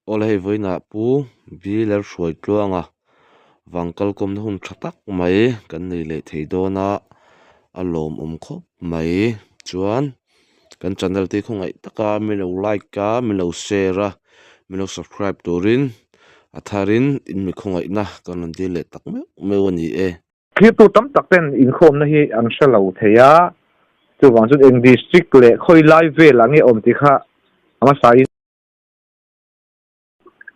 Awle hei vawiinah Pu Bilalhruaitluanga vang kalkawmna hun tha tak mai kan nei leh thei dawn a a lawmawm khawp mai chuan kan channel te hi khawngaih taka min lo like a min lo share a min lo subscribe turin a tharin in mi khawngaihna kan rawn dil leh tak meuh meuh a ni e. Thirtu tam tak ten inkhawmna hi an hre lo thei a, chuvang chuan eng district leh khawi lai vel ah nge awm tih kha a hmasa in.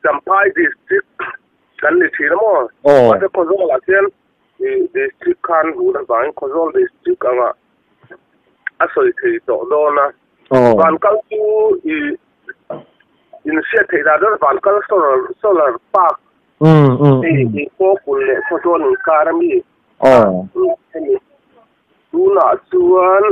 Champhai district kan ni thin a maw? Mahse Khawzawl ah khian district khan hmuh avangin Khawzawl district anga a sawi thei tawh dawn a. Vankal chu i inhriat theih dan chuan Vankal solar solar park Hei hi Kawkul leh Khawzawl inkar a mi. Hemi tunah chuan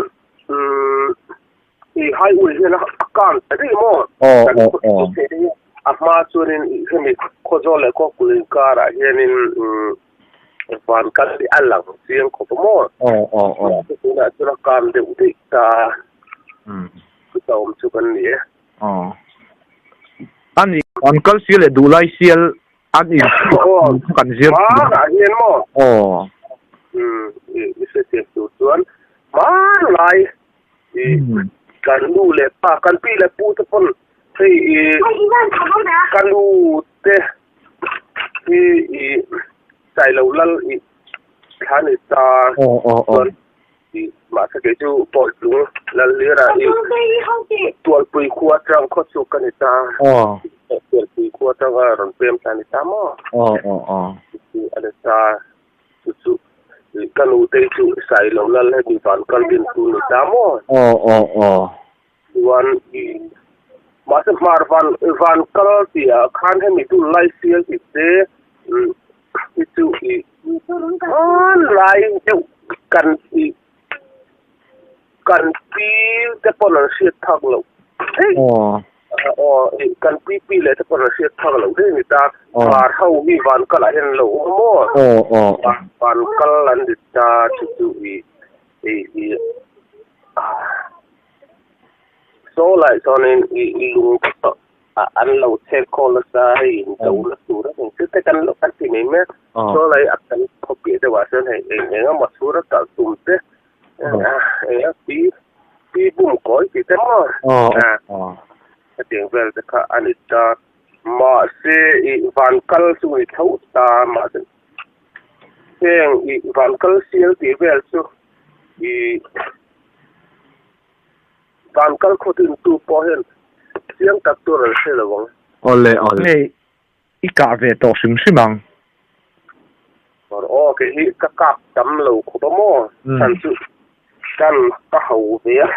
i highway hian a kang ta daih maw? Kan khawchhung thei te hi a hma chuanin hemi Khawzawl leh Kawkul inkarah hianin van kal hi a lang chiang khawp a maw? Tunah chuan a kang deuh daih ta. Chuta awm chu kan ni e. Aw. A ni, an kal sial leh duhlai sial an in kan zir. Hmanah hian maw? Aw. Um, i hrethiam tur chuan hmanlai i kan nu leh pa, kan pi leh pu te pawn hei i ka nu te hi i Sailo lal i thla ni ta. Aw aw aw. Mahse kei chu Pawltlung Lalhlira hi Tualpui khua atang khawchhuk ka ni ta. Tualpui khua atanga rawn pem ta ni ta maw? Chu a ni ta. Chu chu ka nutei chu Sailo Lal hemi van kal din tu ni ta maw? Chuan mahse hmar van van kal tih ah khan hemi tu lai sial tih te hi chu i hmanlai deuh kan i kan pi te pawn an hriat phak loh theih aw i kan pi pi leh te pawn an hriat phak loh theih a ni ta hmar ho hi van kal ah hian an lo awm maw van kal an ni ta chu chu i i i Saw lai chuanin i lung an lo chhek khawl nasa hei in do na tur a eng thil te kan lo kan ti mai mek. Saw lai a kan khaw piah deuh ah chuan hei eng eng emaw chhur a kalh tum te eng a pi pi bum kawi tih te maw hetiang vel te kha a ni ta. Mahse i van kal chu ni tho ta mahse heng i van kal sial tih vel chu i Van kal khawt in tu pawh hian chiang tak tur an hre lo ang. Awle awle. Nge i kah ve tawh hrim hrim ang. Or aw kei hi ka kap tam lo khawp a maw chhan chu kan ka ho ve a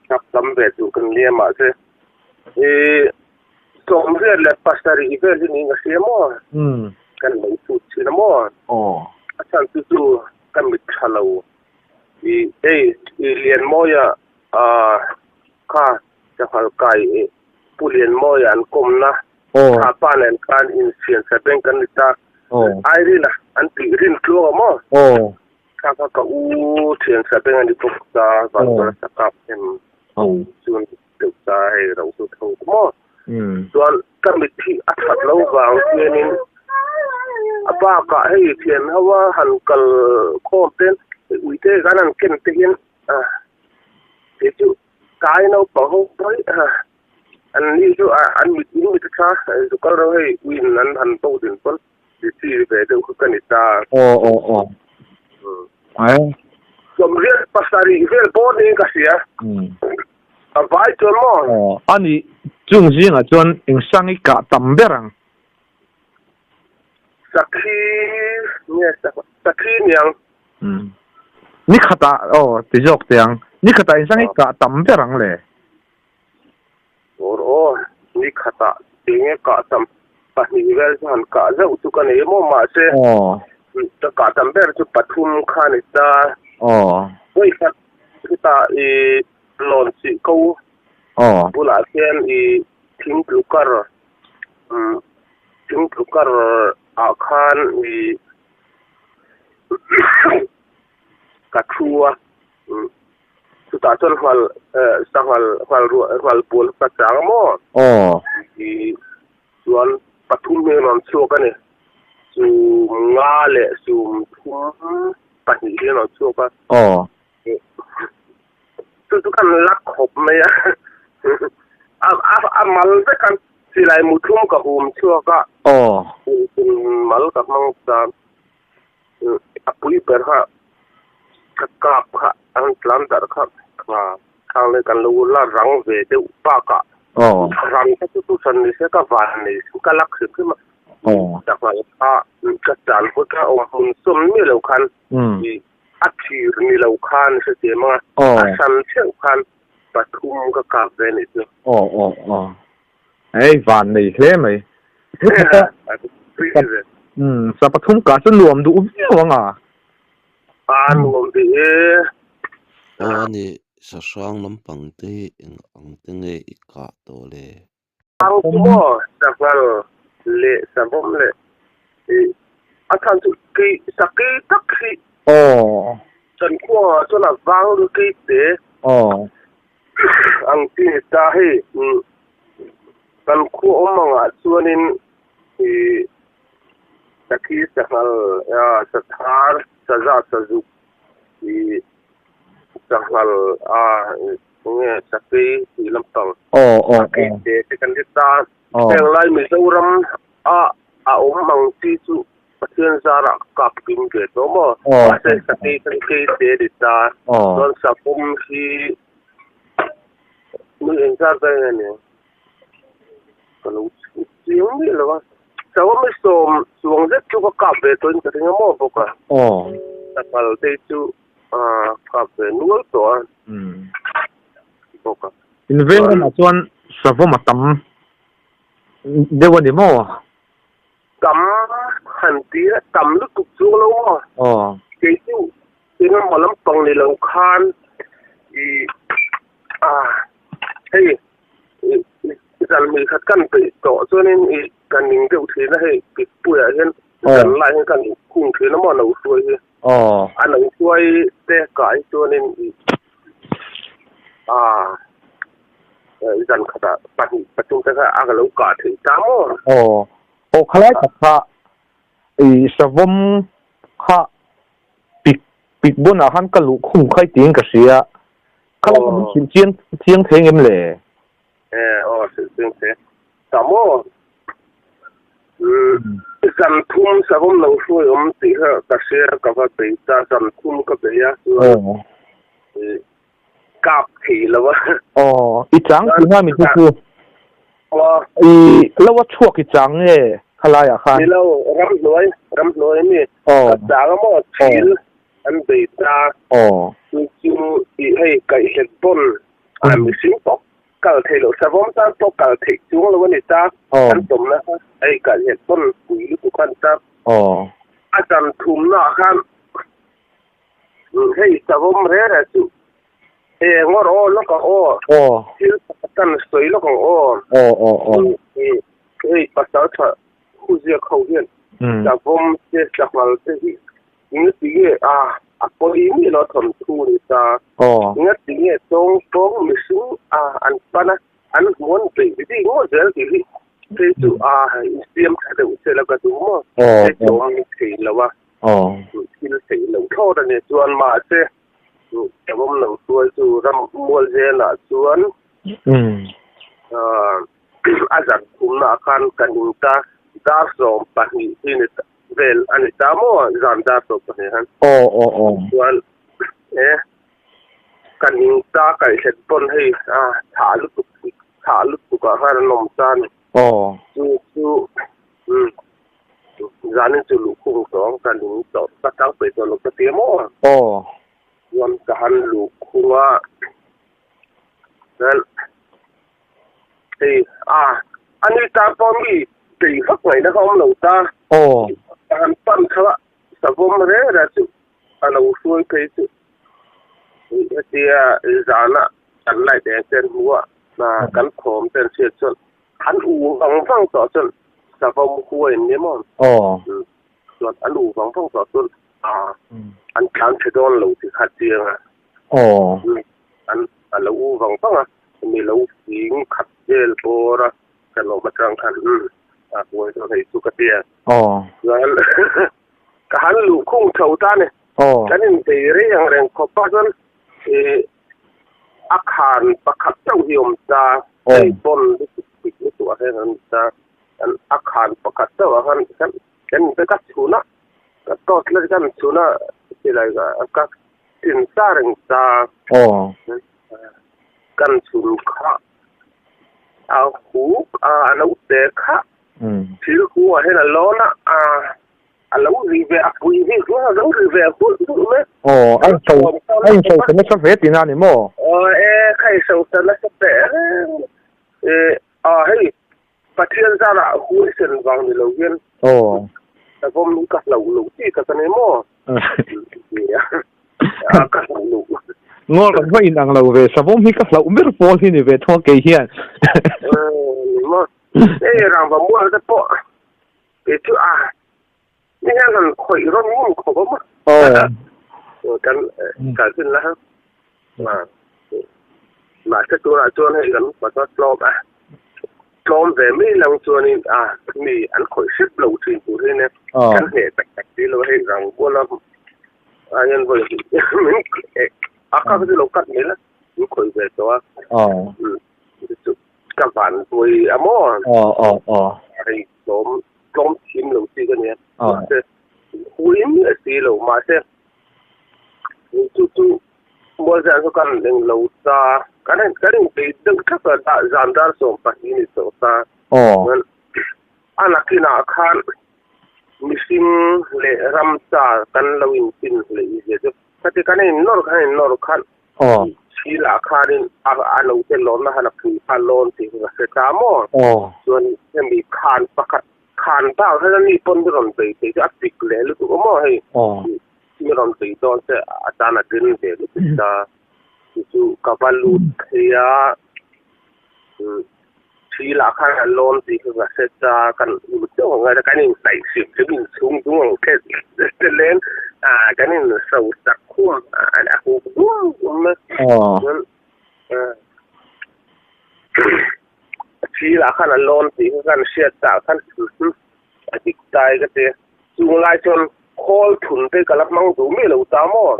kap tam ve tur kan nia mahse i 77 vel hi niin ka hria maw kan lo chhut thin a maw a chhan chu chu ka mit tha lo. I hei i Lianmawia ah kha Sanghal kai i Pu Lianmawia an kawmna kha pa nen khan insian sa bank an ni ta. Irene an tih rin tluang a maw? Kha kha ka u thian sa bank a ni bawk ta Vantuala sakap em chuan deuh ta hei ro chu tho maw? Chuan ka mit hi a that lo vang hianin a bakah hei thian ho a han kal khawm ten uite kan han ken te hian kei chu kai naupang ho mai an ni chu an mit in mit a tha zu kal reuh hei uiin an han bo din pawn ti chi ve deuh kha ka ni ta. Aw aw aw. 87 vel pawh niin ka hria. A vai chuan maw? Aw, a nih chung zingah chuan eng sang i kah tam ber ang? Sakhi nge sakhi niang? Umm. Ni khatah aw ti zawk teh ang. Ni khatah eng sang i kah tam ber ang le? Aw aw, ni khatah enge kah tam pahnih vel chu han kah zauh chu ka nei maw mahse ka kah tam ber chu pathum kha ni ta. Aw. Vawikhat chutah i Lawn chih ko bulah khian i thing tlu kar thing tlu kar ah khan i ka thu a chutah chuan nghal sanghal nghal ruah nghal pawl ka chang a maw i. rawn chhuak a ni. Sum nga leh sum thum pahnih hi a rawn chhuak a. Aw. Chu chu khan la khawp mai a. A mal vek a, silai mu thum ka hum chhuak a. Aw. Mal ka hmang ta. A pui ber kha ka kap kha an tlan darh kha khang leh kan lo la rang ve deuh bakah ran kha chu chu ni se ka van nei ka lak hrim hrim a sanghal kha ka chan pawh kha awm hmun sawm miah lo khan a thir ni lo khan hrethiam anga a hran theuh khan pathum ka kap ve anih chu. Aw aw aw. Hei van nei hle mai. Umm sa pathum kah chu nuam duh viau ang a. A nuam duh e. Aw a ni, sahrang lampang te hi eng ang te nge i kah tawh le? Ang chu maw sanghal leh savawm leh i a chhan chu kei sakei tak hi. Aw. Kan khuangah chuan a vang lut kei te. Aw. Ang chi ni ta hei kan khua awm angah chuanin ih sakhi sanghal sathar saza sazuk ih sanghal a enge sakei tih lampang sakei te te kan hre ta heng lai Mizoram a a awm ang chi chu Pathian zarah ka kap kim ve tawh maw? Mahse sakei kha kei te ni ta. Chuan savawm hi nui engzat vel nge ni? Ka lo chhut chiang miah lo a. Savawm hi sawm chuang zet chu ka kap ve tawhin ka ring a maw bawk a. Sanghal te hi chu kap ve nual tawh a bawk a. In veng lamah chuan savawm a tam deuh a ni maw? Tam han ti a, tam lutuk chuang lo maw? Aw. Kei chu engemaw lampang ni lo khan i a hei zan hmui khat kan peih tawh chuanin i ka ning deuh thin a hei Pikpuiah hian zan lai hian ka ning khung thin a maw a lo hruai hi. Aw. A lo hruai te kah hi chuanin i a zan khatah pahnih pathum te kha a ka lo kah theih ta maw? Aw. Aw khalai tak kha i savawm kha pik pik bunah khan ka luh khum khai tiin ka hria. Khalai kha min hrilh chiang chiang thei ngem le? E aw hrilh chiang thei ta maw? Umm zan thum savawm lo hruai awm tih kha ka hria ka va bei ta zan thum ka bei a chuan i kap thei lo a. Aw, i chang tih nga mi chu chu. Aw. I lo a chhuak i chang nge khalai ah khan? Ni lo, ramhnuai, ramhnuai mi. Aw. Ka chang a maw, thil an bei ta. Aw. Chu chu i hei kaihlet pawn a mihring pawh kal thei loh, savawm tan pawh kal theih chuang lo a ni ta. Aw. An tawmna kha hei kaihlet pawn pui lutuk a ni ta. Aw. A zan thumna ah khan Hei savawm reh reh chu eng awr aw lawk ang aw. Aw. Thil pakhat kan sawi lawk ang aw. Aw aw aw. Hei pasal tha huziak ho hian savawm te sanghal te hi engati nge a a pawi miah lo a thawnthu ni ta. Aw. Engati nge tawng tawng mihring a an pan a an hmuan beih bik ngawt zel tih hi hei chu a insiam tha deuh se la ka duh maw. Aw. Hei tawng thei lo a. Aw. Thil theih loh thlawt a ni chuan mahse savawm lo hruai chu ram mual zelah chuan a zan thumna ah khan ka ning ta dar 12 hi ni vel a ni ta maw zan dar 12 han. Aw aw aw. Chuan e ka ning ta kaihhlet pawn hei a thah lutuk thah lutuk ah khan an awm ta a ni. Aw. Chu chu umm zanin chu luhkhung tawng ka ning tawh ka tang peih tawh lo ka ti a maw? Aw. Chuan ka han luhkhung a chuan hei a ani tan pawh mi bei vak ngaihna kha awm lo ta. Aw. Ka han pan kha a savawm reng reng chu a lo hruai phei chu hetia zana kan light eng te an hmu a kan thawm te an hriat chuan an u vang vang tawh chuan savawm huai an ni maw? Aw. Chuan an u vang vang tawh chuan an tlan chhe dawn lo tih kha chiang a. Aw. An a lo u vang vang a, mi lo fing khat vel bawr a kan awm atang khan. A huai dawn hei chu ka tia. Aw. Chuan ka han luh khung tho ta ni. Aw. Kan inbei rei ang reng khawp a chuan ih a khan pakhat chauh hi awm ta. Aw. Hei pawn lutuk dik lutuk ah hian an ta. Kan a khan pakhat chauh ah khan kan kan inbe ka chhun a ka tawt la kan chhun a silai ka tin sa reng ta. Aw. Kan chhun kha a huk a a lo te kha thil kungah hian a lawn a a a lo ri ve a pui bik rual a lo ri ve hulh hulh mai. Aw a inso a inso ta nasa ve tihna a ni maw? Aw e kha inso ta nasa teh reng e a hei Pathian zarah huaisen vang ni lo hian Aw savawm hi ka hlauh loh chi tak a ni maw? A ka hlauh loh. Ngawl kan va inang lo ve, savawm hi ka hlauh ber pawl hi ni ve thung a kei hian. Ni maw? Hei rangva mual te pawh kei chu a ni hian han khawih rawn ngun khawp a maw? Aw. Kan kalchin la ha. Mahse tunah chuan hei kan pasal tlawm a, tlawm ve mai lang chuanin a mi an khawih hrep lo thin tur hi nia kan hneh tak tak si lo hei rang kuala a hian vawi min a kha chu lo cut mai la min khawih ve tawh a chu ka van vawi a maw hei tlawm tlawm thim lo chi ka nia mahse hui miah si lo mahse chu chu Mualzah chu kan eng lo ta, kan kan inpeih deuh thlap a, dah zan dar 12 ni tawh ta. Chuan a nakinah khan mihring leh ramsa kan lo inpin hleih zia chu khati kan innawr kan innawr khan thilah khanin a a lo te lawnna khan a pui kha lawn tih ka hre ta maw? Chuan hemi khan pakhat khan bak khan ani pawn mi rawn bei thei chu a pik leh lutuk a maw hei. Mi rawn tui dawn che a tan a din ve lutuk ta. Chu chu ka va lut phei a, thi lah khan a lawn tih kha ka hre ta, kan lut deuh ang a, kan inhnaih hrim hrim inchhung dung ang khet te leng kan inso sak khum a huk dum dum a. Chuan thi lah khan a lawn tih kha kan hriat tah khan a dik tai ka ti. Chung lai chuan khawl thun te ka la hmang duh miah lo ta maw?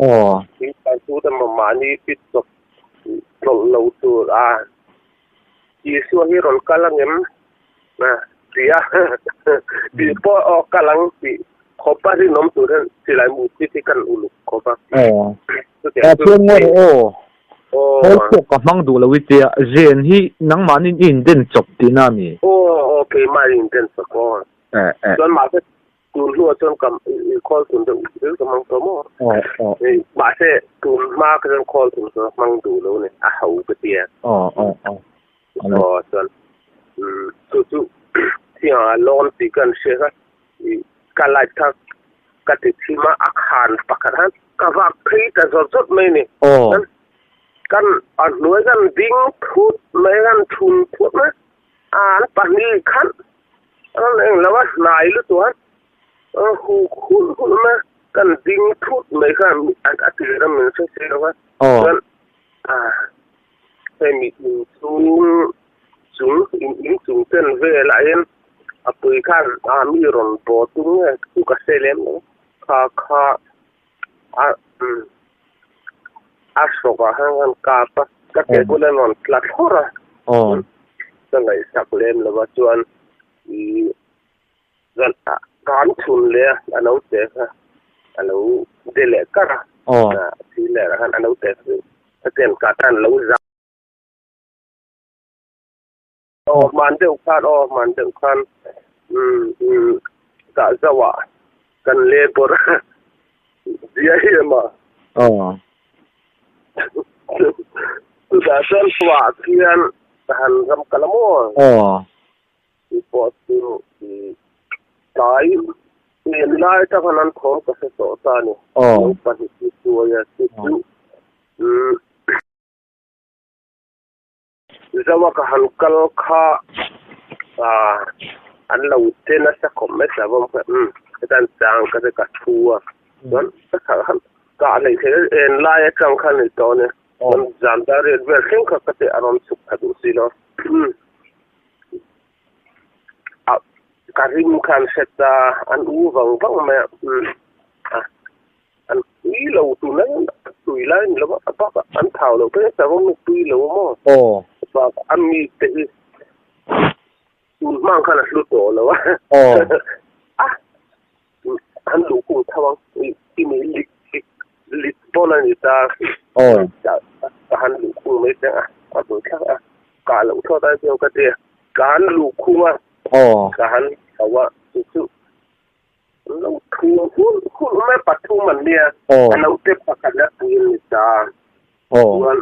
Thingtlai chu te maw mahni pit chawp tlawlh lo tur a Isua hi rawn kal angem ti a tih pawh aw kal ang tih khawp a rinawm tur hian silai mu chit hi kan uluk khawp a. Chutiang chu aw. Khawl pawh ka hmang duh lo i tia zen hi nangmahni i inden chawp tihna a ni. Aw aw keimah i inden chawp aw. Chuan mahse tun hnuah chuan ka khawl thun deuh zel ka hmang tawh maw? Mahse tun hma kha chuan khawl thun chu ka hmang duh lo a ni, a ho ka ti a. Aw chuan chu chu thiangah lawn tih ka han hria kha ka light kha ka ti chhim a, a khan pakhat khan ka vak phei ta zawt zawt mai a ni. Chuan kan a hnuai kan ding thut mai a, kan thun thut mai a, an pahnih khan An eng lo a hnai lutuk a, a huk hulh hulh mai a, kan ding thut mai kha a tir a min hre si lo a, chuan hei mi inchung chung in chung chen velah hian a pui khan a mi rawn baw tum nge chu ka hre lem lo kha kha a a hrawkah khan kan kap a, ka ke bulah rawn tla thlawrh a, ka ngaihsak lem lo va chuan ih kan chhun leh a, a lo che kha a lo de leh kar a, a thi leh khan a lo che kha hetiang ka tan lo zah. Aw hman deuh khan aw hman deuh khan umm umm tah zauh ah kan labour zia hi em a. Aw. Chutah chuan chhuah khian ka han ram kal a maw. Aw. Chu pawh chu ih tlai en lai atang khan an thawm ka hre tawh ta a ni. Aw. Naupang hi chu a chu chu umm. Zoa ka han kal kha ah an lo che nasa khawp mai sa vawm kha umm hetan chang ka te ka thu a chuan ka thar han kah hleih theih a en lai atang khan ni tawh a ni chuan zan dar riat vel thleng kha ka te a rawn chhuk tha duh si lo a. Ka rim kha an hre ta, an u vang vang mai a, an tui lo tun lai a tui lai a ni lo va, a bakah an thau loh phei a savawm hi tui lo maw? Bakah a mite hi tun hmang khan a hlu tawh lo a, a an luh khung tho ang, i mi lit lit lit pawn a ni ta, ka han luh khung mai teng a, a bul thlak a, kah loh thlawt ai chuan ka ti a, ka han luh khung a. Ka han chho a, chu chu an lo thum hulh hulh mai a, pathum an nia, a naute pakhat la pui an ni ta. Chuan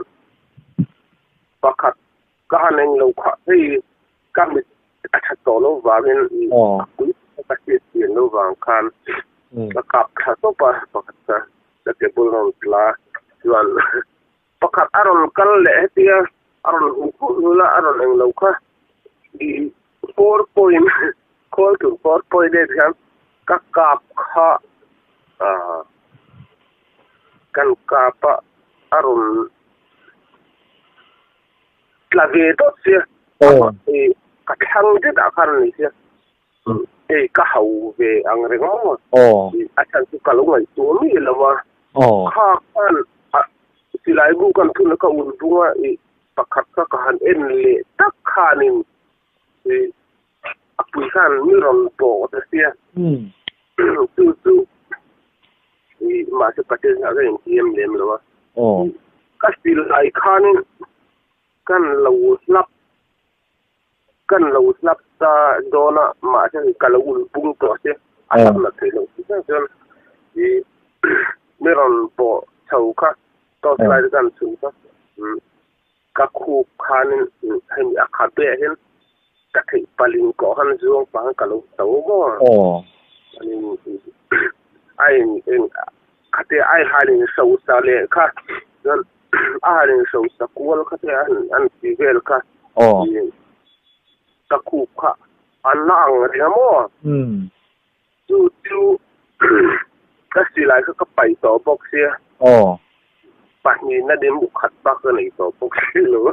pakhat ka han eng lo kha hei ka mit a tha tawh lo vangin a pui ka hriat chian lo vang khan ka kap thla tawp a pakhat kha ka ke bul rawn tla chuan Pakhat a rawn kal leh hetia a rawn huh hulh hulh a, a rawn eng lo kha i 4 point call to 4.8 hian ka kap kha ah kan kap a a rawn tla ve dawt sia i ka thlang det ah khan a ni sia hei ka hau ve ang reng maw a chhan chu ka lo ngaihtuah miah lo a kha khan a silai bu kan thun a ka ul bung a i pakhat kha ka han en leh tak khanin i a pui khan mi rawn bawh ta sia chu chu i mahse Pathian kha ka intiam lem lo a ka silai khanin kan lo hlap Kan lo hlap ta dawn a, mahse hei ka lo ul bung tawh se, a hlap la theih loh si chiang chuan i mi rawn bawh chho kha torch light kan chhun kha ka khup khanin hemi a khabe ah hian ka theih paling kawh khan zuang pah khan ka lo to maw a in eng khate ai hanin hrosa leh kha chuan a han inhrosa kual kha te an ti vel kha ka khup kha an la ang reng a maw? Chu chu ka silai kha ka paih tawh bawk sia. Pahnihna dim ukhat bak ka nei tawh bawk si lo a.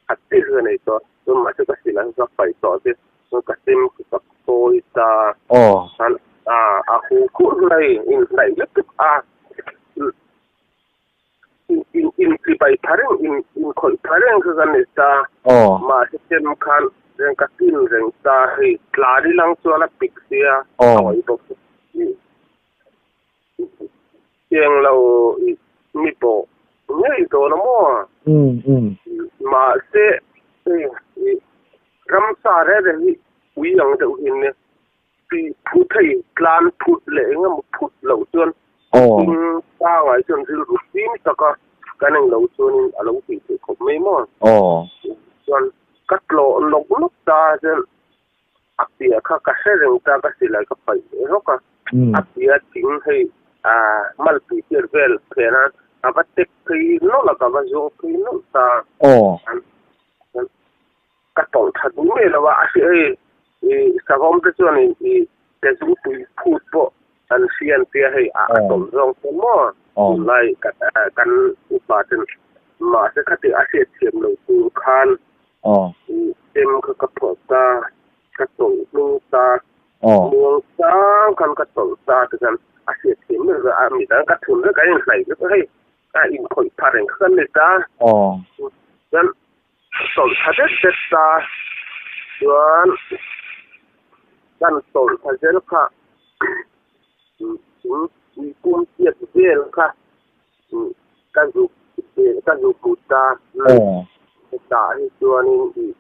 Khat chiah ka nei tawh. Chuan mahse ka silai kha ka paih tawh sia. Chuan ka sem ka kawi ta. A hu khur mai inhnaih lutuk a. Inchibai pha reng, inkhawih pha reng kha kan ni ta. Mahse chem khan reng ka tin reng ta hei tla ri lang chuan a pik sia a awih bawk si. Cheng lo mi pawh ngei dawn a maw? Mahse hei ramsa reng reng hi ui ang deuh hi an nia. Tih phut hei tlan phut leh eng emaw phut loh chuan ding pangai chuan rilru fim taka kan eng lo chuanin a lo tih theih khawp mai maw? Chuan ka tlawh nawk nawk ta chuan a piah kha ka hre reng ta ka silai ka paih leh rawk a, a piah thing hei malpui tir vel phen a a va tek phei nawlh a ka va zawng phei nawlh ta. Ka tawlh tha duh mai lo a, a hria hei i savawm te chuan i i te zungpui phut pawh an hria an tia hei a tawlh zawng chuan maw tunlai kan upa ten mahse khati a hriat thiam lo tur khan i chem kha ka phawrh ta ka tawlh hnung ta muang chang khan ka tawlh ta ti khan a hriat thiam mai lo a midang ka thun vek a inhnaih vek a hei a inkhawih pha reng kha kan ni ta chuan Tawlh tha det det ta chuan kan tawlh tha zel kha thing pum chiat vel kha ka zuk ka zuk hmu ta hetah hi chuanin ih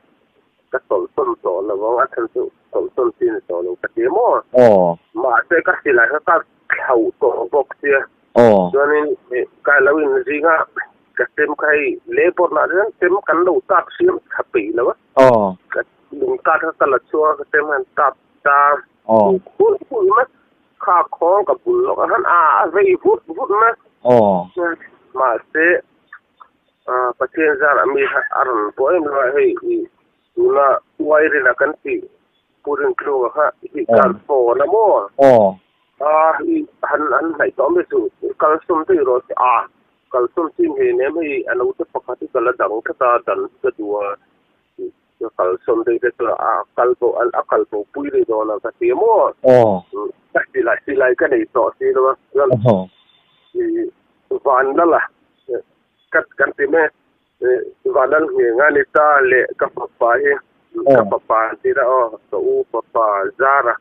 ka tawlh tawn tawh lo ang a chhan chu tawlh tawn chi ni tawh lo ka ti maw mahse ka silai kha ka thlauh tawh bawk sia chuanin ka lo inzing a. Ka chem kha hei labour lah hian chem kan lo tap siam tha peih lo a. Ka lung tat kha ka la chhuak a, ka chem han tap ta hul hul mai. Kha khawng ka bul lawk a han a a vei vut vut mai. Mahse Pathian zarah mi kha a rawn pawh em lo a, hei i tuna uairina kan tih Pu Rintlunga kha i kal phone a maw? A i han han hnaih tawh mai chu kalsawm daih rawh se a kalsawm chin hei nem hei a naute pakhat hi ka la dang tlat a dan hi ka duh a Ka kalsawn daih te chu a kal bo a kal bo pui daih dawn a ka ti a maw? Ka silai silai ka nei tawh si lo a chuan van lal a ka kan ti mai van lal ngheng a ni ta leh ka fapa hi ka fapa an ti la aw ka u fapa Zara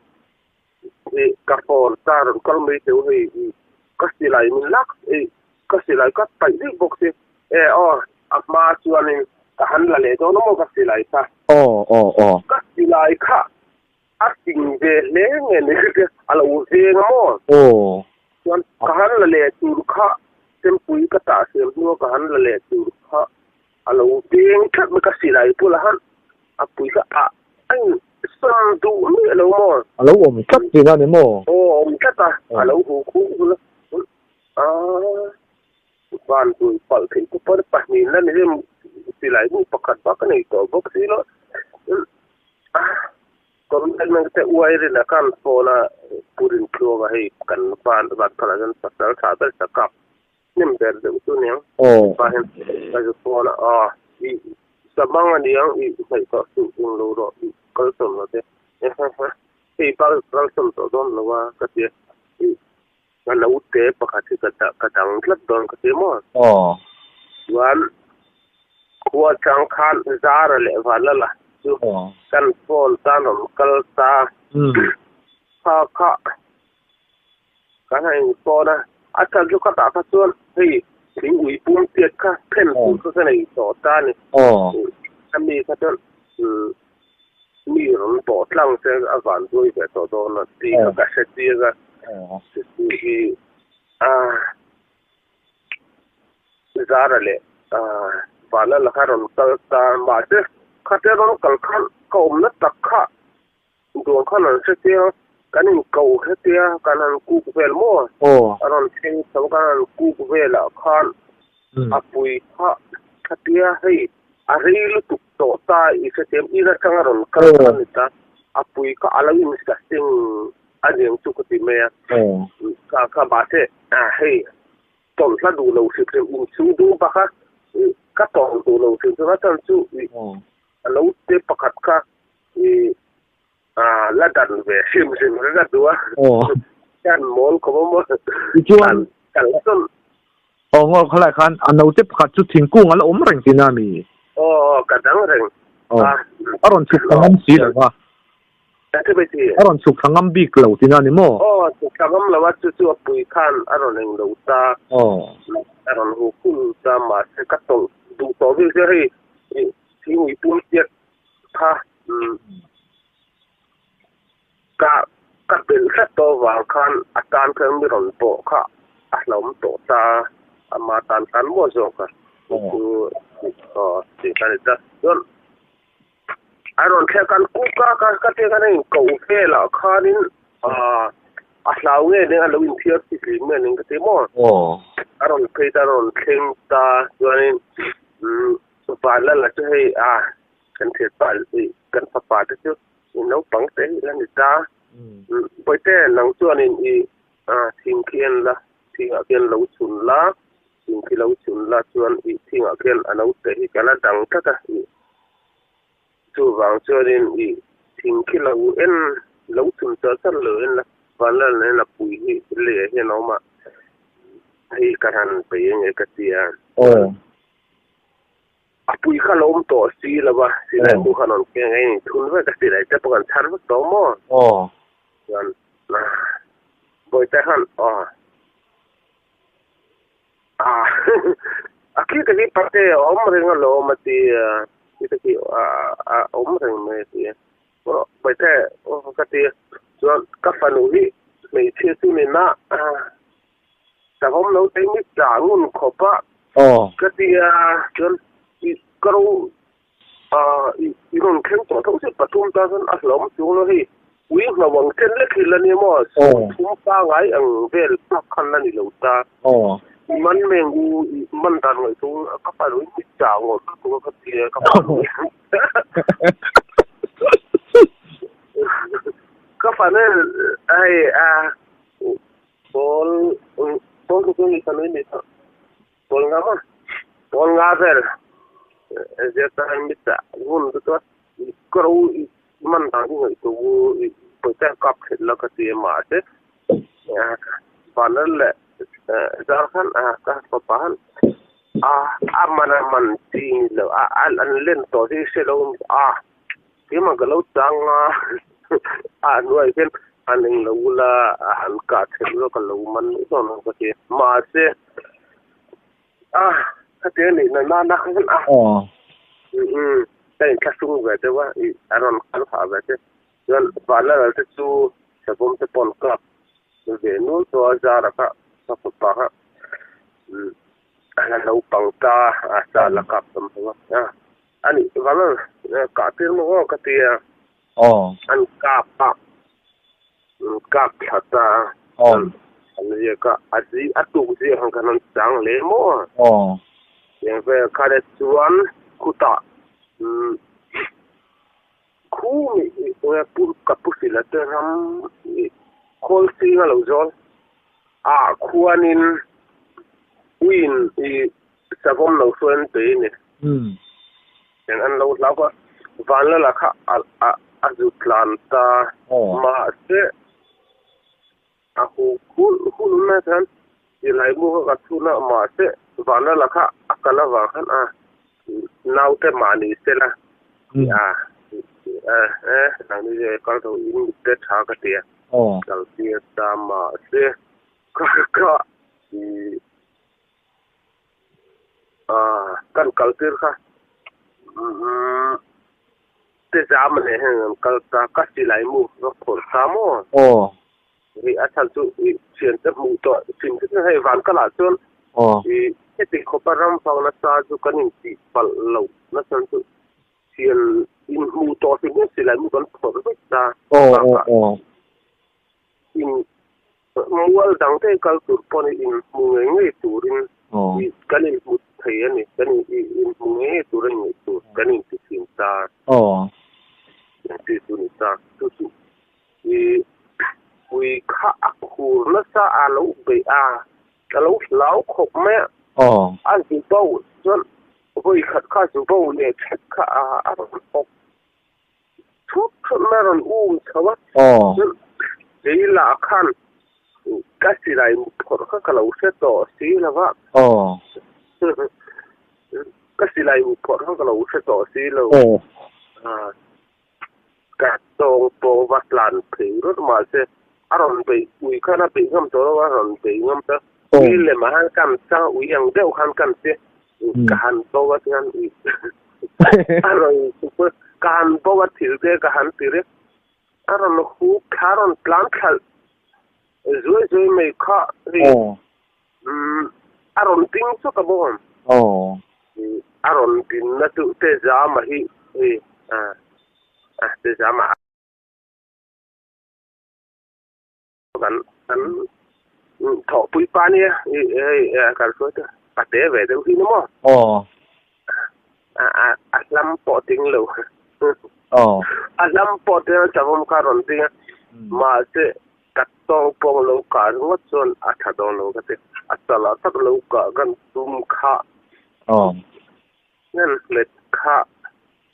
hi ka phone ta rawn kal mai teu hei ka silai min lak ka silai ka paih daih bawk si e aw a hma chuanin ka han la leh dawn a maw ka silai kha aw aw aw ka silai kha a ting ve hle nge ni te a lo veng a maw aw chuan ka han la leh tur kha chempui ka tah siam hnua ka han la leh tur kha a lo veng tlat mai ka silai bulah khan a pui kha a a in sawn duh miah lo maw a lo awm tlat thin a ni maw aw awm tlat a a lo hu khuh hul a van tui palh theih te pawh pahnih la ni em silai bu pakhat bak a nei tawh bawk si lo a Kawmdang te uai rin a kan phone a purin tluang a hei kan van van phalah hian pasal tha ber ta kap hnem ber deuh chu aniang pa hian ka zu phone a aw i samang aniang i hnaih tawh suh eng lo rawh i kal sawn lo te hei bal kal sawn tawh dawn lo a ka ti a i Ka naute pakhat hi ka ka dang tlat dawn ka ti maw? Aw. Chuan khua chang khan Zara leh Vanlala chu kan phone tan rawn kal ta. Kha kha kan han in phone a, a chhan chu khatah kha chuan hei thing ui pum tiat kha phen tur kha ka nei tawh ta a ni. Aw. A mi kha chuan Mi rawn bawh tlang che a van duai ve tawh dawn a tih kha ka hre chiang a. Chu hi a Zara leh Vana laka rawn kal ta mahse khate rawn kal khan ka awmna tak kha duang khan an hre chiang a, kan inko hetia kan han kuk vel maw? A rawn thleng chho kan han kuk velah khan a pui kha khatia hei A rei lutuk tawh ta i hrethiam in atanga rawn kal kha a ni ta. A pui kha a lo in saseng a niang chu ka ti mai a. Kha kha mahse hei tawlh hla duh lo hrim hrim inchhung dung bak a ka tawlh duh lo hrim hrim a chuan chu a lo te pakhat kha la dan ve hrim hrim kha ka duh a. Kan mawl khawp a maw. Tichuan kal sawn Aw ngaw khalai khan a naute pakhat chu thingkung a la awm reng tihna a mi? Aw ka dang reng. Aw a rawn chhuk thla ngam si lo va. A rawn chhuk thla ngam bik lo tihna a ni maw? Aw chhuk thla ngam lo a chu chu a pui khan a rawn eng lo ta. Aw. A rawn hu khul ta mahse ka tawlh duh tawh bik chu hei thingui pum chiat kha Ka ka belh hret tawh avang khan a tan khan mi rawn pawh kha a hlauhawm tawh ta a, ama tan khan maw zawk a chu aw tih kha a ni ta. Chuan a rawn thlek khan kuk a ka ka tia khan a inkoh velah khanin ah a hlau nge nen a lo inthiar fihlim nge nen ka ti maw? A rawn phei ta a rawn thleng ta chuanin umm Vanlala chu hei ah kan thianpa kan fapa te chu I naupang te hi la ni ta. Bawihte, nang chuanin i thing khi en la, thingah khian lo chhun la, thing khi lo chhun la chuan i thingah khian a naute hi ka la dang tlat a, i chuvang chuanin i thing khi lo en, lo chhun char char lo en la, Vanlal en a pui hi leh hian a awm a, hei ka han bei enge ka ti a. A pui kha lo awm tawh si lo va, silai bu kha rawn keng a in thun vek a, silai te pawh kan chhar vek tawh maw? Aw. Chuan Bawihte khan aw ah a khi te khi pate a awm reng alawm a ti a, khi te khi a awm reng mai a ti a. Aw Bawihte aw ka ti a, chuan ka fanu hi hmeichhia chu ni na Savawm lo te mi tla ngun khawp a. Aw. Ka ti a, chuan i ka ro i i rawn thleng tawh tho se pathum ta chuan a hlawm chung lo hei ui ngho ang chen lek hi la ni maw thum pangai ang vel bak khan la ni lo ta. Aw. I man meng u i man dan ngaih chu ka pa lo in mi tla ngawt lutuk a ka ti a ka pa lo. Ka fanu hei a Pawl pawl chu ni ka nui ni tawh. Pawl nga maw? Pawl nga vel zir ta mit ah hun chu chuan Ka ro i man dan hi ngaihtuah u i pawisa kap thlet la ka ti a mahse banner leh zar khan ka fapa khan a a man a man chi ni lo a an len tawh hi hre lo a keimah ka lo chang a a hnuai hian an eng lo ula an kah thlet ula ka lo man mai dawn ang ka ti a mahse A, khati a nih na nana khan a. Aw. Umm, ka inthlahrung ve deuh a, ih a rawn kal phah ve te. Chuan Vanlal te chu Savawm te pawh an kap ve nual tawh a, Zara kha ka fapa kha umm a la naupang ta a, sa la kap tam lo a. A nih Vanlal kah tir maw aw ka ti a. Aw. An kap a, kap thla ta a. Aw. An ziak a, a zi a tuk ziak ang khan an chang hle maw. Aw. Tiang vel kha te chuan khutah umm khu mi pu ka pu hrilh te ram khawl ching a lo zawl a khuanin uiin i savawm lo hruai an pe a ni. Umm. Eng an lo hlau a, Vanlala kha a zu tlan ta. Mahse, a hu hulh hulh mai khan silai mu kha ka chhun a, mahse Vanlala kha a kal avang khan a naute mahni sela a e nangni ve kal tho in mit te tha ka ti a, kal tir ta mahse ka ka Kan kal tir kha te zam a nei heng an kal ta ka silai mu ka phawrh ta maw? Aw. Ih a chhan chu ih thian te hmuh tawh thin te chu hei van kalah chuan Aw. ih heti khawpa ram fang nasa chu kan intih palh loh nasa chu thian inhmuh tawh hrim hian silai mu kan phawrh vek ta. Aw aw aw. In mual dang te kal tur pawh ni inhmu ngei ngei turin kan inhmu thei a ni. Kan inhmu ngei ngei tur a ni ngei tur kan inti thin ta. Engti chu ni ta. Chu chu i pui kha a khur nasa a lo beih a, a lo hlau khawp mai a. A zu bo chuan vawi khat kha zu bo leh that kha a rawn awk Thut thut mai a rawn um chho a, chuan kei lah khan ka silai phawrh kha ka lo hre tawh si lo va, ka silai phawrh kha ka lo hre tawh si lo, ka tawng pawng va tlan phei rawt mahse a rawn beih ui khan a beih ngam tawh lo a, a rawn beih ngam ta, ui lemah khan kan chang ui ang deuh khan kan che. Ka han bo a chuan a rawn ka han bo a thil te ka han ti reng a rawn huk thla a rawn tlan thlal zuai zuai mai kha hei a rawn ding chawk a bawk a rawn din na chu te zama hi hei a te zama Kan kan thawhpui pa nia i hei kan hruai te a te ve deuh hi ni maw? Aw. A a a hlam pawh ding lo. Aw. A hlam pawh ding a savawm kha rawn ding a. Mahse ka tawng pawng lo kah ringawt chuan a tha dawn lo ka ti. A chalah tak lo kah kan tum kha. Aw. Hnem hmet kha.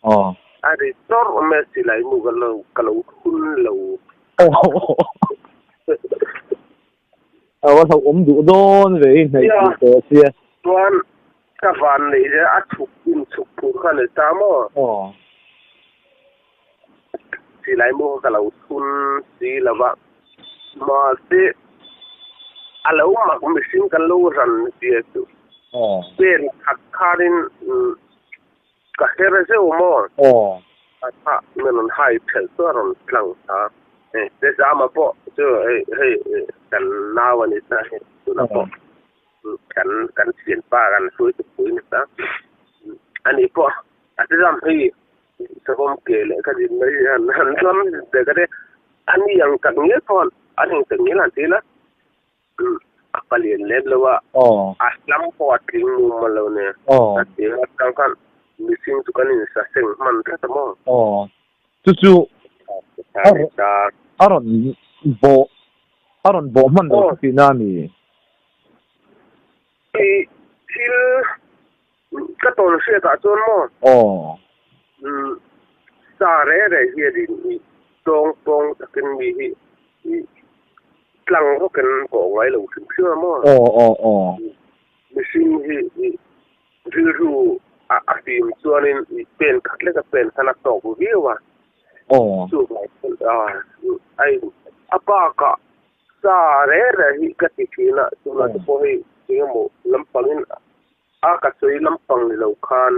Aw. A ri chawrh mai a silai mu ka lo ka lo hun lo. Aw. A va hlauhawm duh dawn ve i hnaih duh tawh sia. Chuan ka van neih zel a chhuk in chhuk phur kha ni ta maw? Aw. Silai mu kha ka lo thun si lo va. Mahse a lo mak mihring kan lo ran zia chu. Aw. Pen khat khanin Ka her zeuh maw? Aw. A tha min rawn hai thelh chu a rawn tlang ta. Hei te zama pawh chu hei hei kan nau a ni ta hei tunah pawh kan kan thianpa kan hruai chu pui ni ta. Ani pawh a ti zam hei savawm ke leh ka din mai han han ram te ka te ani ang tak ngial pawh ani ang tak ngial han ti ila. A palian lem lo a, a hlam pawh a tling mum a lo nia. A ti a, tang khan mihring chu kan insa seng hman tlat a maw? Aw, chu chu a rawn bawh, a rawn bawh hman lo chu tihna a ni. I thil ka tawn hriatah chuan maw? Aw. Sa re re hianin i tawng pawng takin mi hi i tlang vawkin pawh ngai lo hrim hrim a maw? Aw aw aw. Mihring hi i rilru a a fim chuanin i pen khat lek a pen khan a tawk viau a. Aw. Chuvang chuan a a in a bakah sa re re hi ka ti thin a, tunah te pawh hei engemaw lampangin A ka sawi lampang ni lo khan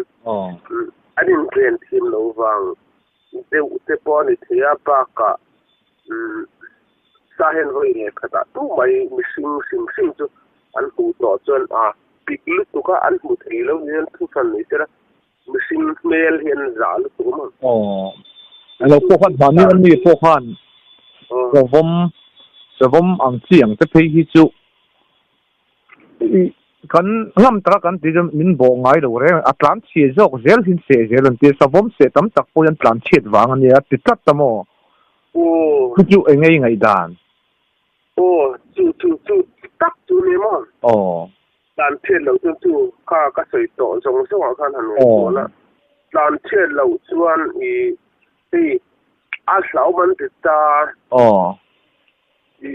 an inren thiam lo vang deuh te pawh a ni thei a, bakah sa hian vawi leh khatah tu mai mihring hrim hrim chu an hmuh tawh chuan a pik lutuk a, an hmu thei lo niin an thuhran ni sela, mihring hmel hi an zah lutuk a maw? Aw, a lo pawh khan mahni a mi pawh khan savawm savawm ang chi ang te phei hi chu Kan ngam taka kan tih chuan min bawh ngai lo reng a, tlan chhiat zawk zel hin seh zel an ti a, savawm seh tam tak pawh hian tlan chhiat vang a nia a ti tlat ta maw? Chu chu eng nge i ngaihdan? Aw, chu chu chu tak chu ni maw? Aw. Tlan chhiat loh chuan chu kha ka sawi tawh zawng zawngah khan han ngaihtuah la, tlan chhiat loh chuan i hei a hlauhawm an ti ta. Aw. I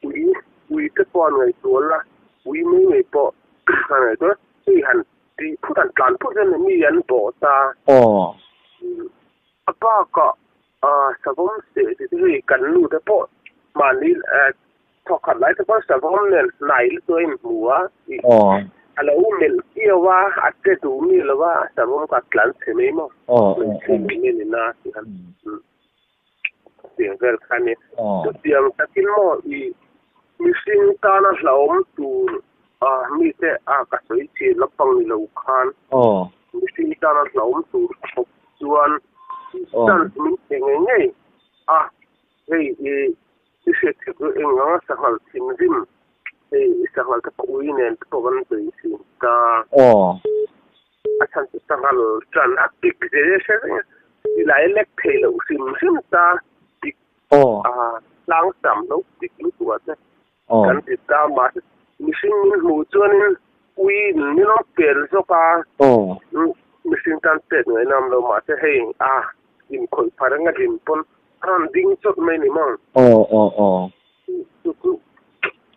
Ui, ui te pawh an ngaihtuah la, ui mai ngei pawh an ngaihtuah la, hei han tih phut han tlan phut hian mi an bawh ta. Aw. A bakah savawm seh tih te hei kan nu te pawh mahni thawk khat lai te pawh savawm nen hnai lutuk a inhmu a, a lo melh kiau a, a che duh mi lo va, savawm kha a tlan chhe mai maw? Aw. Hmeichhe mai ni na tih khan. Tiang vel kha a ni. Chutiang takin maw i mihring tana hlauhawm tur mite a ka sawi chhin lampang ni lo khan mihring tana hlauhawm tur khawp chuan chance min pe ngei ngei a, hei i i hriat theih chu eng anga sanghal thinrim hei sanghal te pawh ui nen te pawh kan bei thin ta. A chhan chu sanghal tan a pik zel hre reng a, silai lek thei loh hrim hrim ta pik a tlang tam lo pik lutuk ah te kan ti ta mahse mihring min hmuh chuanin ui in min rawn pel zawk a, mihring tan chet ngaihna awm lo mahse hei a inkhawih phah reng a din pawn a rawn ding chawt mai ni maw? Chu chu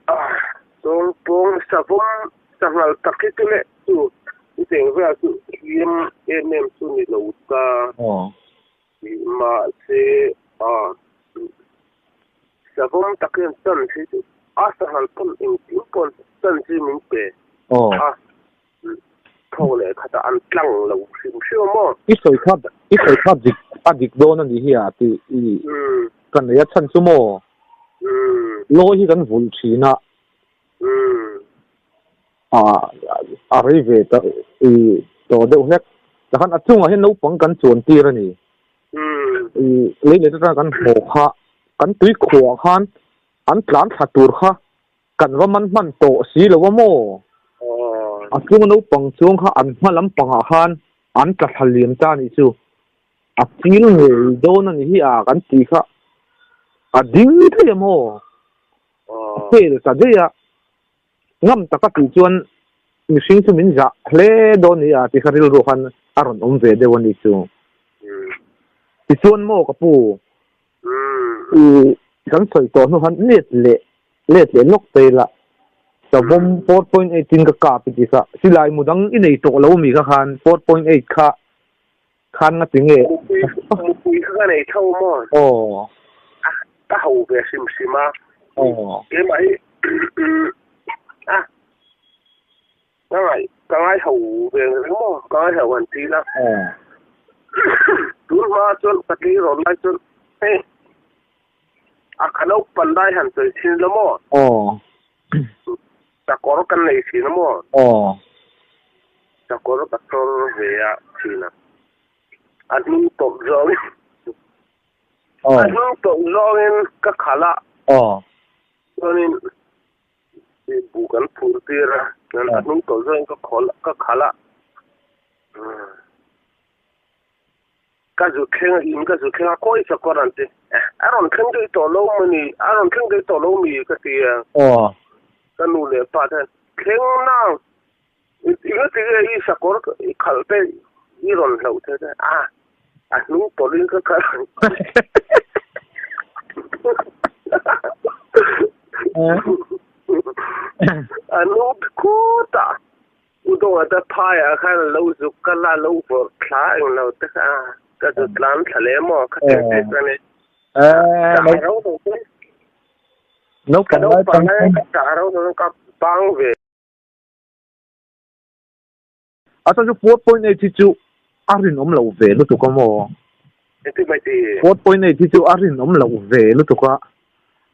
a tawngpawng savawm sanghal tak hi chu leh chu i cheng vel chu hliam em em chu ni lo ta mahse a savawm tak hian chan hi chu a sanghal pawn engtin pawn chan chi min pe a tho leh khatah an tlang lo hrim hrim a maw? I sawi kha i sawi kha dik a dik dawn a nih hi a tih i ka nei a chhan chu maw? Lawi hi kan vulh thin a a rei ve ta i tawh deuh hlek takhan a chungah hian naupang kan chuan tir a ni i lei leh atanga kan haw kha kan tui khuah khan an tlan thla tur kha Kan va man hman tawh si lo a maw? A chunga naupang chuang kha an hma lampangah khan an tla thla liam ta a nih chu. A chil ngei dawn a nih hi a kan tih kha a ding thei a maw? A fail ta daih a, ngam taka tih chuan mihring chu min zah hle dawn a ni a tih kha rilru khan a rawn awm ve deuh a nih chu. Tichuan maw ka pu? I kan sawi tawh hnu khan let leh let leh lawk ta ila savawm 4.8 in ka kap i ti kha silai mu dang i nei tawh lo mi kha khan 4.8 kha khan nga ti nge mupui kha ka nei tho maw aw ka ho ve hrim hrim a aw keimah hi a Ka ngai, ka ngai ho ve reng maw? Ka ngai ho han ti ila. Tun hma chuan ka tleirawl lai chuan hei a ka naupang lai han sawi thin ila maw? Sakawr kan nei thin a maw? Sakawr ka chawr ve a thin a, a hnung tawp zawngin a hnung tawp zawngin ka khalh a, chuanin Bu kan phur tir a, chuan a hnung tawh zawngin ka khawl ka khalh a. Ka zu thleng a, in ka zu thleng a, kawi sakawr an ti. A rawn thleng daih tawh lo maw ni, a rawn thleng daih tawh lo mi ka ti a. Ka nu leh pa te hian, Thleng nang, engati nge i sakawr i khalh te i rawn hlauh the te? A. A hnung tawlhin ka kal. A hnung khutah U Dawngah te phaiah khan a lo zuk kal a, a lo vawrh thla englo te kha ka zu tlan thla leh maw kha tiang te chuan e. Ka ro lo te. Ka naupang lai ka tah ro lo ka bang ve. A chuan chu 4.8 hi chu a rinawm lo ve lutuk a maw? Engtin mai ti? 4.8 hi chu a rinawm lo ve lutuk a,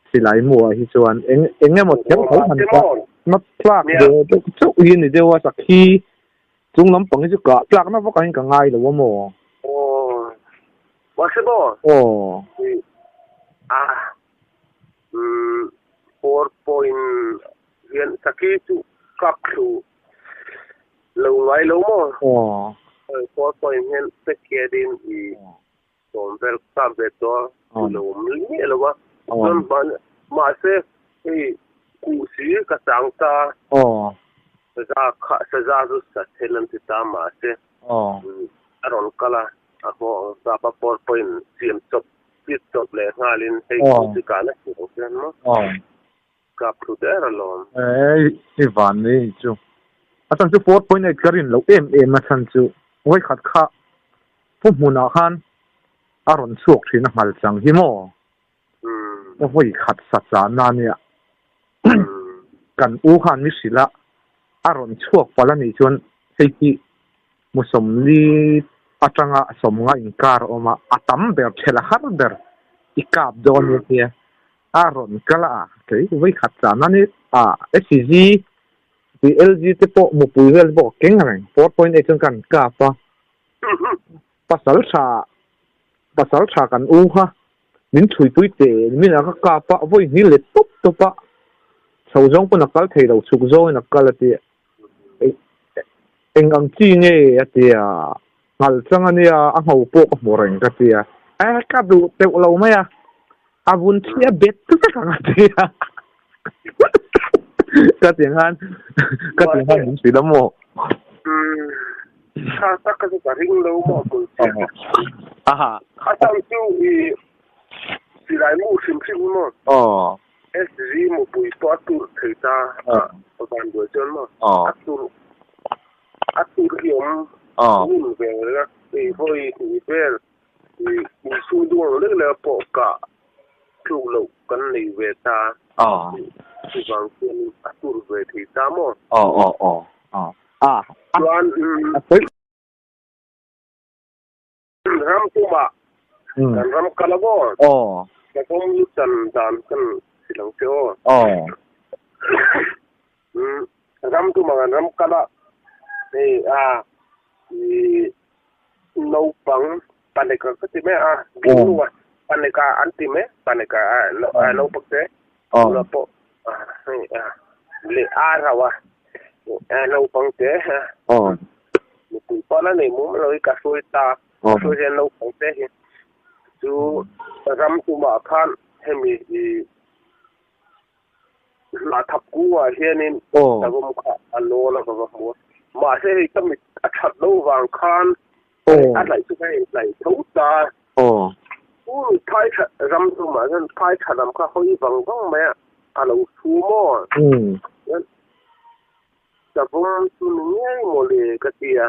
silai muah hi chuan eng eng emaw kher tho han kah na tlak ve deuh chauh hi a ni deuh a, sakhi chung lampang hi chu kah tlakna vak angin ka ngai lo a maw? Aw, mahse maw? Aw. A, umm, 4 point hian sakhi chu kap thlu Lo ngai lo maw? Aw. Four point hian pek in i sawm vel kap ve tawh a, lo awm miah lo a. Chuan mahse hei kuhsi ka chang ta. Aw. Saza kha saza chu sa then an ti ta mahse a rawn kal a, a haw ang kap a four point siam chawp chip chawp leh nghalin hei kuhsi kahna tur ang hian maw. Aw. Kap thlu der alawm. Eh, i van nei chu. A chhan chu 4.8 ka rin loh em em a chhan chu vawikhat kha pu hmunah khan a rawn chhuak thin a nghal chang hi maw? Ka vawikhat sa chahna ania. Kan u khan mi hrilh a, a rawn chhuak palh a nih chuan hei hi musawmli atanga sawmnga inkar a awm a, a tam ber, ṭhelh a har ber i kap dawn nia tia. A rawn kal a, kei vawi khat chahna ni a SCG tih LG te pawh mupui vel te pawh ka keng reng 4.8 chuan kan kap a, pasal tha pasal tha kan u kha min chhuipui teh min a ka kap a, vawi hnih let tawp tawp a, chho zawng pawn a kal thei lo chhuk zawngin a kal a ti eng ang chi nge a ti a, nghal chang a nia a ngho pawh ka hmu reng ka ti a, e ka duh teuh lo mai a. A vun chhia bet vek ang a ti a. Ka ti khan ka ti khan min hrilh a maw? Tha tak ka chu ka ring lo maw vun chhia. Aha. A chang chu i silai mu hrim hrim hi maw? Aw. SG mupui pawh a tur thei ta a van buai chuan maw? Aw. A tur a tur hi awm ngun ve reng a, hei vawi hnih vel Inchhung duh ang lek lek pawh kah tluk loh kan nei ve ta. Chuvang chuan a tur ve thei ta maw? Aw aw aw aw. Chuan ram pumah kan ram kal a maw? Aw. Ka kawng lu chan dan kan hrilh ang che aw. Aw. Ram pumah kan ram kal a, hei a Naupang paneka ka ti mai a, Bingnu a paneka an ti mai, paneka a naupang te tuna pawh hei a leh a rauh a naupang te mipui pawh la nei mum lo hi ka hruai ta, ka hruai hian naupang te hi chu ram tumah khan hemi Hnahthap kungah hianin savawm kha a lawn a ka va hmu a, mahse hei ka mit a that lo vang khan a tlaih chu ka inhlaih tho ta. Phul phai tha ram tumah chuan phai tha lam kha hawi vang vang mai a, a lo thu maw? Savawm chu ni ngei maw le ka ti a,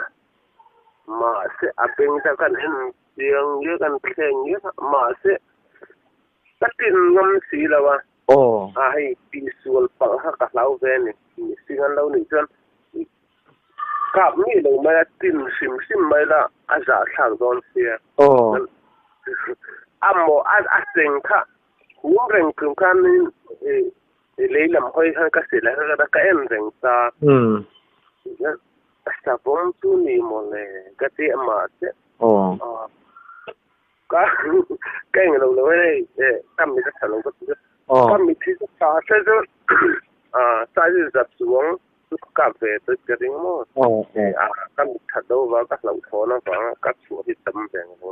mahse a beng te kan en chiang ngial kan thleng ngial a, mahse ka tin ngam si lo a. Aw. A hei tihsual palh kha ka hlau ve a ni. Mihring an lo nih chuan kap mi lo mai a, tin hrim hrim mai la a zahthlak dawn sia. Aw. A maw a a cheng kha hum reng tum khan i lei lam hawi khan ka silai kha ka en reng ta. Umm. Savawm chu ni maw le ka ti a mahse. Aw. Ka ka eng lo lo hei ka mit a tha lo ka ti a. Ka mit hi ka tha se chu size zat chuang chu ka kap ve ta ka ring maw. Ka mit that lo avang ka hlauhthawn avang ka chhuah hi tam ve ang lo.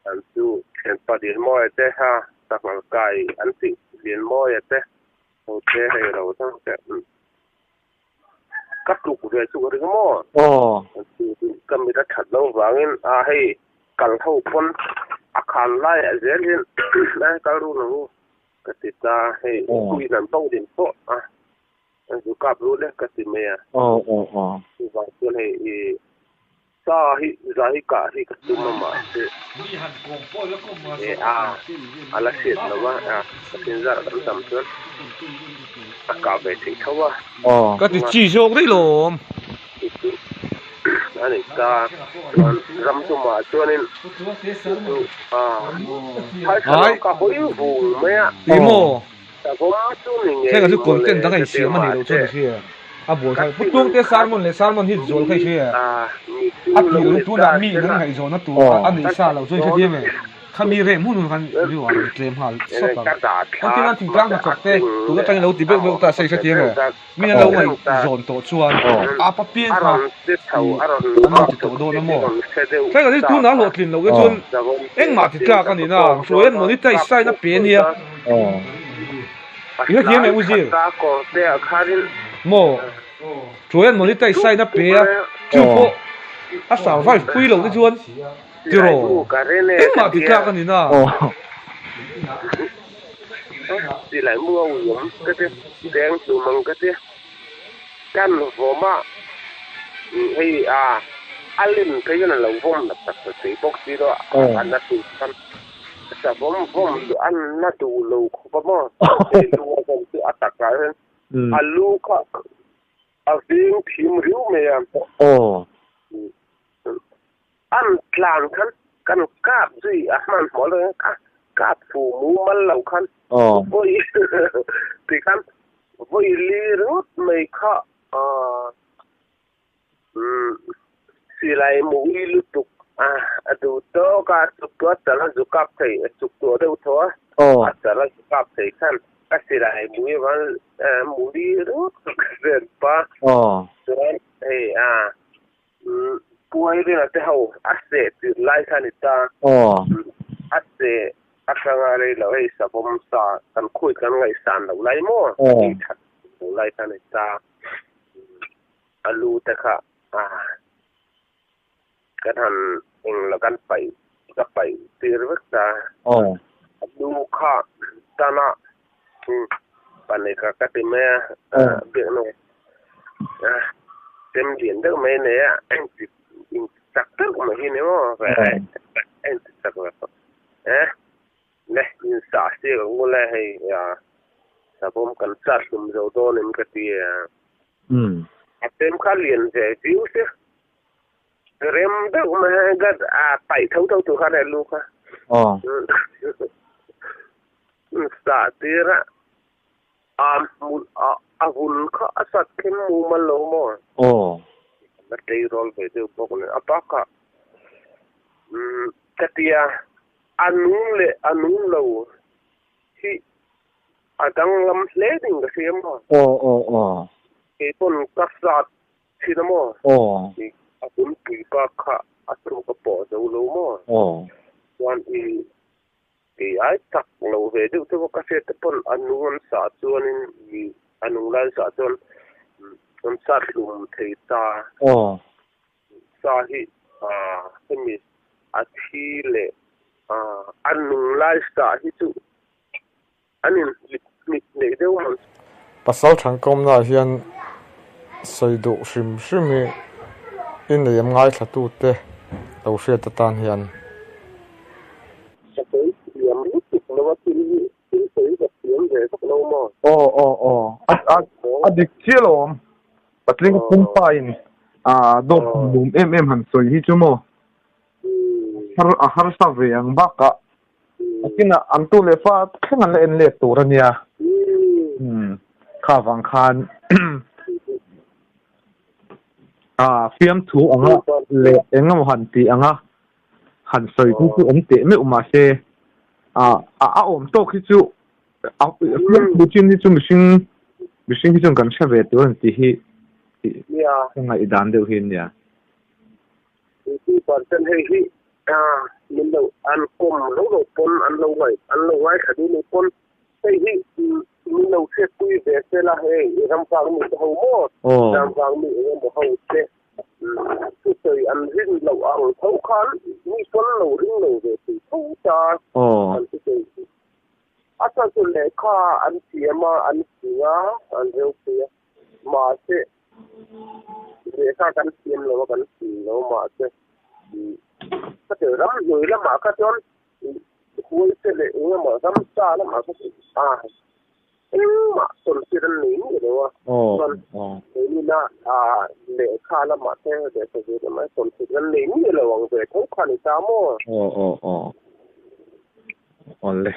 An chu thianpa Lianmawia te ha sanghal kai an tih Lianmawia te ho te hei lo thang te ka tluk ve chu ka ring maw. Ka mit a that lo avangin a hei. Kal ho pawn a khan laiah zel hian a kal ru lo u ka ti ta hei puiin an bo din pawh a an zu kap ru le ka ti mai a. Chuvang chuan hei i sa hi za hi kah hi ka tum a mahse e a a la hriat lo a ka thin zar kan tam chuan a kah ve theih tho a. Ka ti chi zawk daih lawm. A ni ta chuan ram tumah chuanin chu chu a ka hawi vung mai a. Ti maw? Savawm chu ni ngei Thleng ah chu mawle content dang a ka ti insiam a nih loh chuan mahse i hria. A buai ka thlak. Pu tin Tluangte khat sermon leh sermon hi zual kha i hria. mi A chu lo tir ni tunah ta mi sela. in an ngaihzawnna tur a neih sa loh chuan i hrethiam e. Khami rem hun hun khan rilru a rawn tlem nghal sawt ang. Engtin an thingtlang hnathawk te tun atangin lo ti beuh beuh ta se i hrethiam e. Min an lo ngaihzawn tawh chuan a pa piang kha i an lo ti tawh dawn a maw? Thleng ah tunah hlawhtlin loh te chuan engmah ti tlak a ni na, hruai an monetize sign a pe ania. I hrethiam em u Zir? Maw? Hruai an monetize sign a pe a, chu pawh a survive pui loh te chuan Tiraw, engmah ti tlak a ni na. Silai mu a uiawm ka ti, cheng hlum ang ka ti. Kan vawm a, hei a a len phei chuan a lo vawm tak tak ta thei bawk si lo a, a na tur khan savawm vawm chu a na duh lo khawp a maw, hei lu a vawm chu a takah hian a lu kha a veng thim riu mai a. An tlan khan kan kap zui a hmanhmawh lo in ka kap fu mumal lo khan vawi ti khan vawi li ringawt mai kha silai mui lutuk a a duh tawk a chuk tuah chal a zu kap thei a chuk tuah deuh thaw a a chal a zu kap thei khan ka silai mui avang mui ringawt ka zen pa chuan hei a Puai ringa te ho a seh tirh lai kha a ni ta. A seh atanga rei lo hei savawm sa kan khawi kan ngaihsan loh lai maw tih that loh lai kha a ni ta. A lu te kha kan han eng lo kan paih ka paih tir vek ta. A lu kha tana Panika ka ti mai a, biakna chem lian deuh mai a nei a, a inti inti chak deuh mai hi ni maw a inti chak ve tawh e le insa siak ang ula hei savawm kan chat hlum zo dawn em ka ti a, a chem kha lian ve viau sia rem deuh mai a paih tho tho tur khan a lu kha. Sah tir a, a hmul a a vun kha a sat khem mumal lo maw? Aw. A tleirawl ve deuh bawk nen a bakah umm ka tia a nung leh a nung lo hi a danglam hle ding ka hria maw? Aw aw aw. Keipawn ka sat thin a maw? Aw. A vunpui bak kha a thuk a pawh zo lo maw? Aw. Chuan i Kei ai tak lo ve deuh te pawh ka hriat te pawn a nung an sah chuanin mi a nung lai an sah chuan an sat hlum thei ta. Aw. Sa hi hemi a thi leh a nung lai sah hi chu an in hlip hnip neih deuh ang. Pasal Thangkawmna ah hian sawi duh hrim hrim hi i nei am ngaithlatute lo hriat atan hian. Ka sawi thiam lutuk lo a thil hi thil sawi ka thiam ve vak lo maw? Aw aw aw a a a dik chiah lo awm. Patling pumpa in a dawt lum em em han sawi hi chu maw har a harsa ve ang bakah A kinah an tu leh fa thleng an la en let tur a nia. Kha vang khan a fiamthu anga leh eng emaw han tih anga han sawi chu chu awm teh meuh mahse a a awm tawk hi chu a fiamthu chin hi chu mihring mihring hi chuan kan hre ve tur a ni tih hi ka ngaihdan deuh hi a nia. Tih percent hei hi min lo an kawm lo lo pawn an lo ngai an lo ngaithla duh lo pawn hei hi min lo hriatpui ve se la hei ram vang mi te ho maw ram vang mi eng emaw ho te thusawi an rin loh ang tho khan Mi chuan an lo ring lo ve thei tho ta. An ti thei. A chhan chu lehkha an thiam a, an fing a, an reu phei a. Mahse, lehkha kan thiam lo a, kan fing lo mahse, ka ti ram hnuai lamah kha chuan huai te leh eng emaw ramsa lamah kha chuan a engmah tawnhriat an nei miah lo a. Chuan keini lehkha lamah te lehkha zir lamah te tawnhriat an nei miah lo ang ve tho kha a ni ta maw? Aw aw aw. Awle.